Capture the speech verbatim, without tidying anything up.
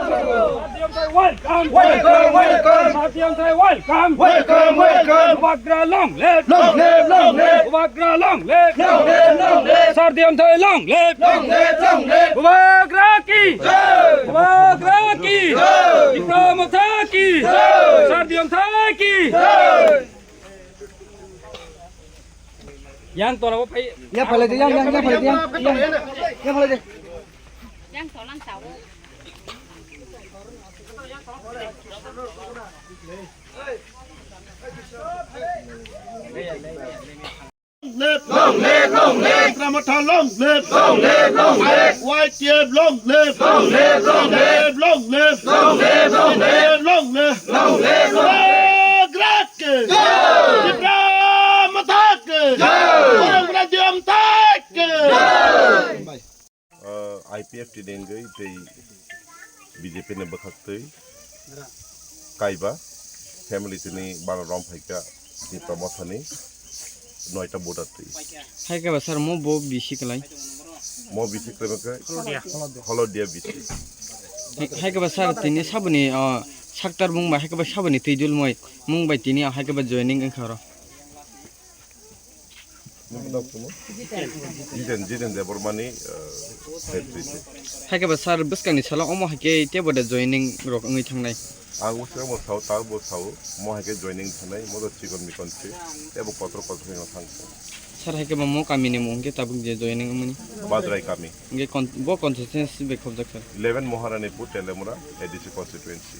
Sardiyamthai welcome. Welcome, welcome. Sardiyamthai welcome. Welcome, welcome. Bubagra long live. Long live, long live. Bubagra long live. Long live, long live. Sardiyamthai long live. Long live, long live. Bubagra ki. Jai. Bubagra ki. Jai. Tipra Motha ki. Jai. Sardiyamthai ki. Jai. Yang tola bo phai. Yang phalai de, yang, yang, yang phalai de, yang, yang, yang phalai de. Yang tolang tao. Live, long live, long live. Tipra Motha long live. Long live, long live. Y T F long live. Long live, long live. Long live, long live. Long live, long live. Long live, long live. Bubagra ki. Jai. Tipra Motha ki. Jai. Bubagra Sardiyamthai ki. Jai. Uh, I P F T ni wngwi tei B J P ni bwkhaktwi kaiba family tini bara rom phaikha Tipra Mothani noita voter twi. Hai khe ba sir, mo bo bisi kwlai. Mo bisi kwlai khe Holodia bisi. Hai, hai khe ba sir, tini saboni, uh, saktar mung bai hai khe ba saboni twi dul moi mung bai tini hai khe ba joining wngkha oro. Jiten, Jiten Debbarmani, eh, secretary se. Hai khe ba sir, bwskangni salo omo hai khe tebo de joining rok wngwi thangnai. Ang bwskango bo sao, ta bo sao, mo hai khe joining thangnai, mo do chikon mikon se, tebo kotor kotor hino thang kho. Sir, hai khe ba mo kamini mung khe tabuk je joining wngmani. Bajrai kami. Hingke kon-, bo constituency bai khobjak sir. Eleven Maharanipur, Teliamura, A D C constituency.